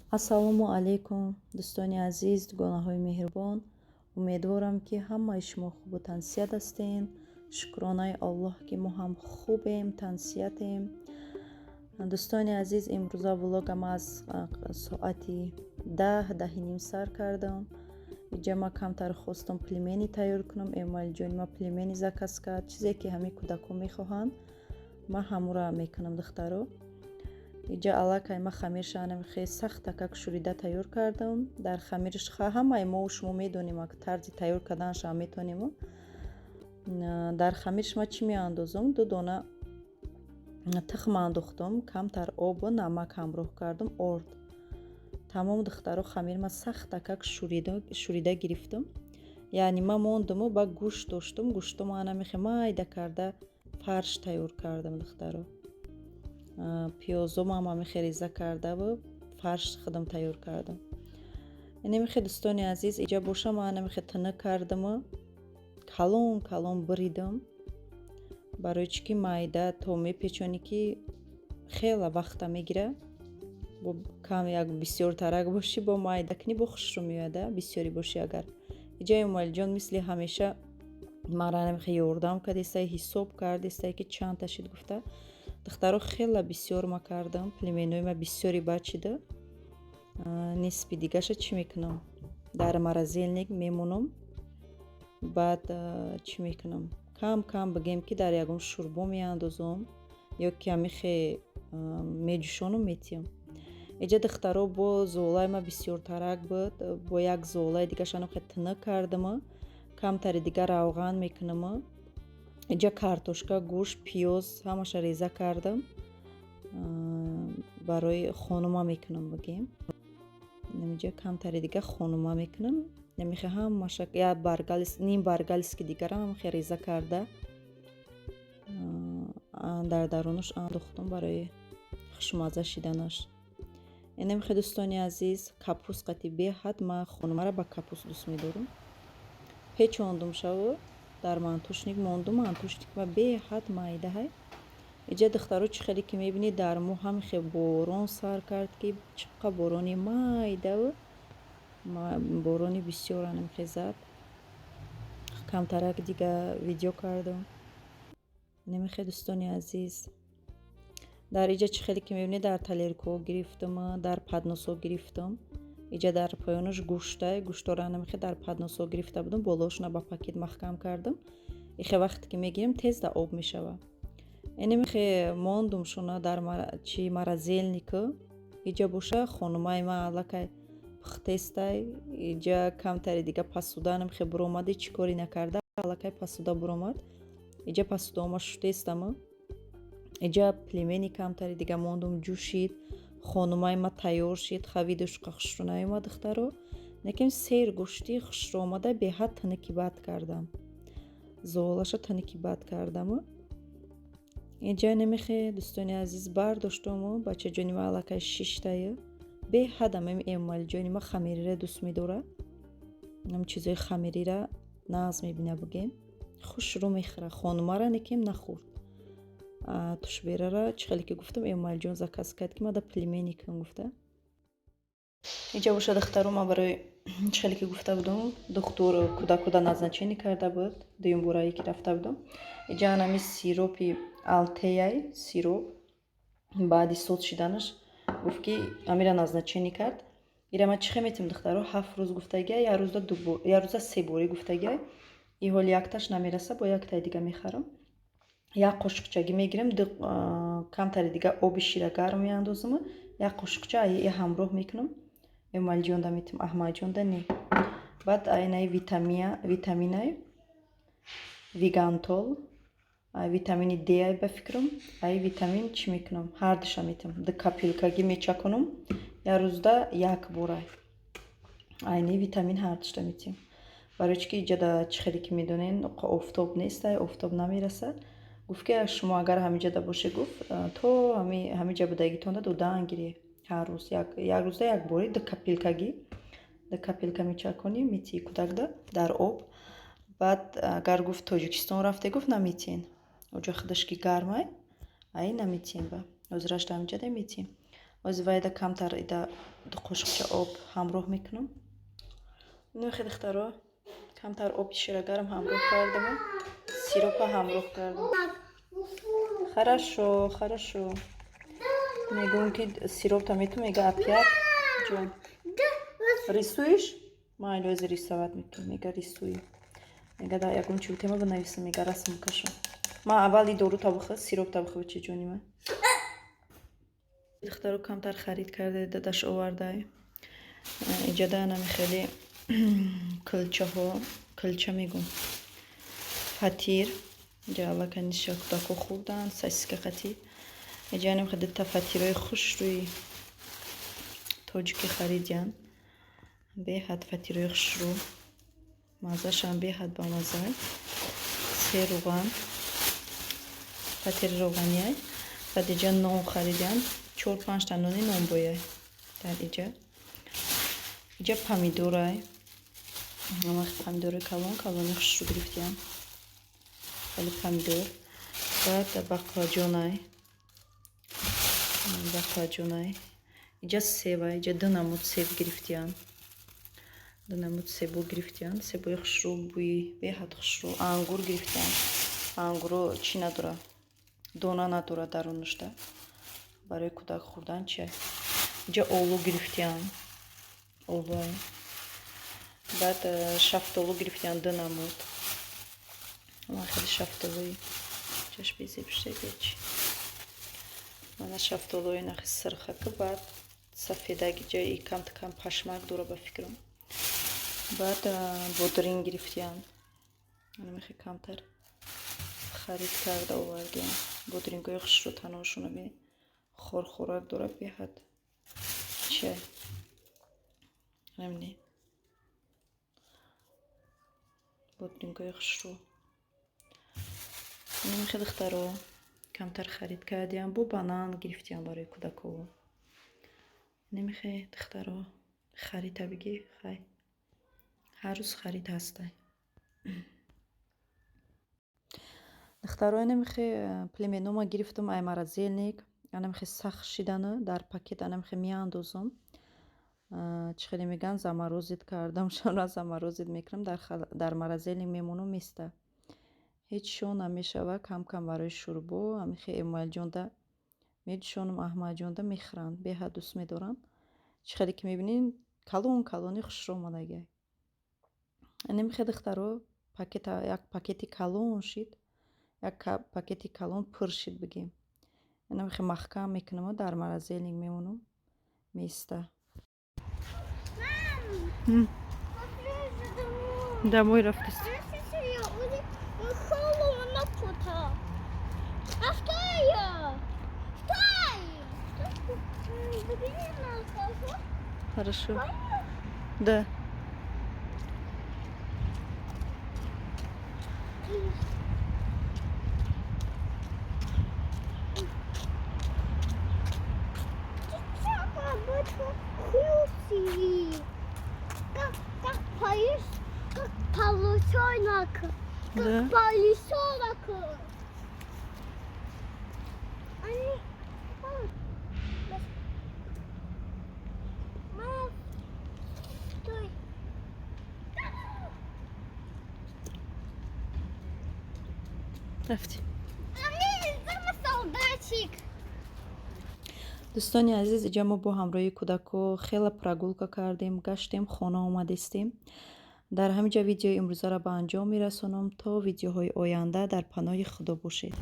Ассалому алайкум, дӯстони азиз, дугонаҳои меҳрубон. Умедворам, ки ҳамаи шумо хубу тансиҳат ҳастен. Шукронаи Аллоҳ, ки мо ҳам хубем, тансиҳатем. Дӯстони азиз, имрӯза влогам аз соати 10, 10:30 сар кардам. Иҷа ма камтар хостам пельмени тайёр кунам. Эмомалиҷони ма пельмени заказ кард. Чизе ки ҳамин кӯдакҳо мехоҳанд, ман ҳамура мекунам, духтаро. Иҷа аллакай ма хамирша хеле сахтакак шӯрида тайёр кардам. Дар хамириш ҳамаи мову шумо медонем, тарзи тайёр карданашам метонем. Дар хамириш ма чӣ меандозам? Ду дона тухм андохтам, камтар обу намак ҳамроҳ кардам, орд. Тамом, духтаро, хамир ма сахтакак шӯрида гирифтам. Яъне ма мондуму ба гӯшт доштум, гӯштумо анамихе майда карда фарш тайёр кардам, духтаро. Пиёзомам ҳамихе реза кардаву фарш худам тайёр кардам. Инамихе, дӯстони азиз, иҷа боша ма анамихе тинук кардаму калон калон буридам, барои чӣ ки майда то мепечонӣ, ки хеле вақта мегира. Бо кам як бисёртарак бошӣ, бо майда кунӣ, бо хушрӯ меояда, бисёрӣ бошӣ агар. Иҷа Эмомалиҷон мисли ҳамеша мара анамихе ёрдам кардестай, ҳисоб кардестай, ки чандта шид гуфта. Духтаро, хеле бисёр ма кардам, пельменои ма бисёри бачида. Нисфи дигаша чӣ мекунам? Дар морозильник мемонам. Баъд чӣ мекунам? Кам кам бигем, ки дар ягон шӯрбо меандозам ё ки ҳамихе меҷӯшонам, метиҳам. Иҷа, духтаро, бо золаи ма бисёртарак буд, бо як золаи дигаша анохе тинук кардаму камтари дига равған мекунаму. Иҷа картошка, гӯшт, пиёз ҳамаша реза кардам, барои хонума мекунам, бигем. Инамиҷа камтари дига хонума мекунам. Намехе ҳамаша як баргалис, ним баргалиски дигарам ҳамахе реза карда дар дарунаш андохтам барои хушмазза шиданаш. Инамихе, дӯстони азиз, капуст қати беҳад ман хонумаро ба капуст дӯст медорам. Печондум шаву дар мантушник мондум, мантушник ма беҳад майдаҳай. Иҷа, духтаро, чӣ хеле ки мебинед, дар мо ҳамихе борон сар кард, ки чӣ қа борони майдаву борони бисёр анамихе зад. Камтарак дига видео кардам. Инамихе, дӯстони азиз, дар иҷа чӣ хеле ки мебинед, дар тарелкаҳо гирифтам, дар подносҳо гирифтам. Иҷа дар поёнаш гӯштай, гӯштора анамихе дар подносҳо гирифта будам, болоашона ба пакет маҳкам кардам. Ихе вақте ки мегирем, тез да об мешавад. Инамихе мондум шуна дар чи морозильнику. Иҷа боша хонумаи ман аллакай пухтестай. Иҷа камтари дига посуда анамихе буромади, чӣ коре накарда, аллакай посуда буромад. Иҷа посудаома шустестаму. Иҷа пельмени камтари дига мондум, ҷӯшид, хонумаи ма тайёр шид, хавидушқа хушрӯ наёмад, духтаро. Лекин сер гӯшти хушрӯ омада, беҳад тинуки бад кардам. Золаша тинуки бад кардаму. Иҷа намехе, дӯстони азиз, бардоштому бачаҷони ма аллакай шиштаю. Беҳадам ами Эмомалиҷони ма хамириро дӯст медорад. Ҳам чизои хамирира нағз мебина, бигем. Хушрӯ мехӯрад. Хонумара некем нахӯрд. Тушберара чӣ хеле ки гуфтам, Эмомалиҷон заказ кард, ки мада пельмени кун гуфта. Иҷа боша, духтаро, ман барои чӣ хеле ки гуфта будам, духтур кӯдакуда назначение карда буд, дуюм борае ки рафта будам. Иҷа анами сиропи Алтеяй, сироп баъди соз шиданаш гуфт, ки амира назначение кард. Ира ман чӣ хел метавонам, духтаро? 7 рӯз гуфтагиай, як рӯза се борӣ гуфтагиай. И ҳоли якташ намераса, бо яктаи дига мехарам. Як қошуқчагӣ мегирам, камтари дига оби шира гарм меандозаму як қошуқча и ҳамроҳ мекунам. Эмомалиҷонда метавонам, Аҳмадҷонда не. Баъд айнаи витаминай Вигантол, витамини Д ай ба фикрам, ай витамин чӣ мекунам, ҳардуша метавонам. Ду капелькагӣ мечаконам, як рӯзда як бора. Айни витамин ҳардушта метиҳам. Барои чӣ ки иҷода, чӣ хеле ки медонен, офтоб нестай, офтоб намерасад. Гуфт, ки шумо агар ҳамиҷода бошед, гуфт, то ҳамиҷа будагитонда додаан гирӣ ҳар рӯз як рӯзда як бори ду капелькагӣ, ду капелька мечаконӣ, метиҳӣ кӯдакда дар об. Баъд агар, гуфт, Тоҷикистон рафте, гуфт, наметиҳен. Оҷо худаш ки гармай, ай наметиҳем ба. Ҳозирашда ҳамиҷада метиҳем. Ҳозир вайда камтар ида Ду қошуқча об ҳамроҳ мекунам. Инохе, духтаро, камтар оби ширагарм ҳамроҳ кардаму сиропа ҳамроҳ кардам. Хорошо, хорошо. Мегӯм, ки сиропта мету, мега, опять ҷон рисуешь? Майли, ози рисовать мекунем. Мега, рисую. Мега, да ягон чи тема бинависам, мега, расм кашам. Ман аввал и дорута бихӯр, сиропта бихӯр, чи ҷони ман. Духтаро, камтар харид карда дадаш овардай. Иҷода нами хеле кулчаҳо, кулча мегум, фатир. Иҷа аллакай ниша кӯдако хӯрданд сосиска қатӣ. Иҷа нами дута фатирои хушрӯи тоҷикӣ харидиянд. Беҳад фатирои хушрӯ, маззашам беҳад бамазза. Се рӯған, фатири роғанияй. Баъд иҷа нон харидиянд, чор панҷта нони нонбояй. Дар иҷа помидорай, помидори калон калони хушрӯ гирифтиям, хеле помидор. Баъд баклажонай, баклажонай. Иҷа севай, иҷа ду намуд себ гирифтиянд, ду намуд себо гирифтиянд, себои хушрӯ, бӯи беҳад хушрӯ. Ангур гирифтиянд, ангуро чӣ надора, дона надора дарунашда, барои кӯдак хӯрдан чия. Иҷа олу гирифтиянд, олуай. Баъд шафтолу гирифтиянд, ду намуд, хеле шафтолуи чашбизебшебеч. Мана шафтолуи нахи сирхака, баъд сафедак. Иҷа и камта кам пашмак дора, ба фикрам. Баъд бодринг гирифтиянд, мехе камтар харид карда овардиянд. Бодрингҳои хушрӯ, таношуна бинед, хорхорак дорад, беҳад чия. Намини бодрингҳои хушрӯ. Намихе, духтаро, камтар харид кардиям, бо банан гирифтиям барои кӯдако. Намихе, духтаро, харида бигӣ, хай, ҳар рӯз харид ҳастай. Духтаро, намихе пельменома гирифтам ай морозильник, анамихе сахт шидану дар пакет анамихе меандозам. Чӣ хеле мегӯянд, заморозить кардам шона, заморозить мекунам, дар морозильник мемонам, места, ҳеҷ шон намешава. Кам кам барои шӯрбо амихе Эмоалҷонда меҷӯшонам, Аҳмадҷонда мехӯранд, беҳад дӯст медоранд. Чӣ хеле ки мебинед, калон калони хушрӯ омадагиай. Намихе, духтаро, пакета, як пакети калон шид, як пакети калон пур шид бигем. Намихе маҳкам мекунаму дар морозильник мемонам, места. Домой рафтаст. Хорошо. Да. Как поешь, как поросенок. Как Да. поросенок. Они... Мама, стой. Рафти. А мне солдатик. Дӯстони азиз, иҷа мо бо ҳамроҳии кӯдако хела прогулка кардем, гаштем, хона омадистем. Дар ҳамин ҷа видеои имрӯзаро ба анҷом мерасонам. То видеоҳои оянда дар паноҳи Худо бошед.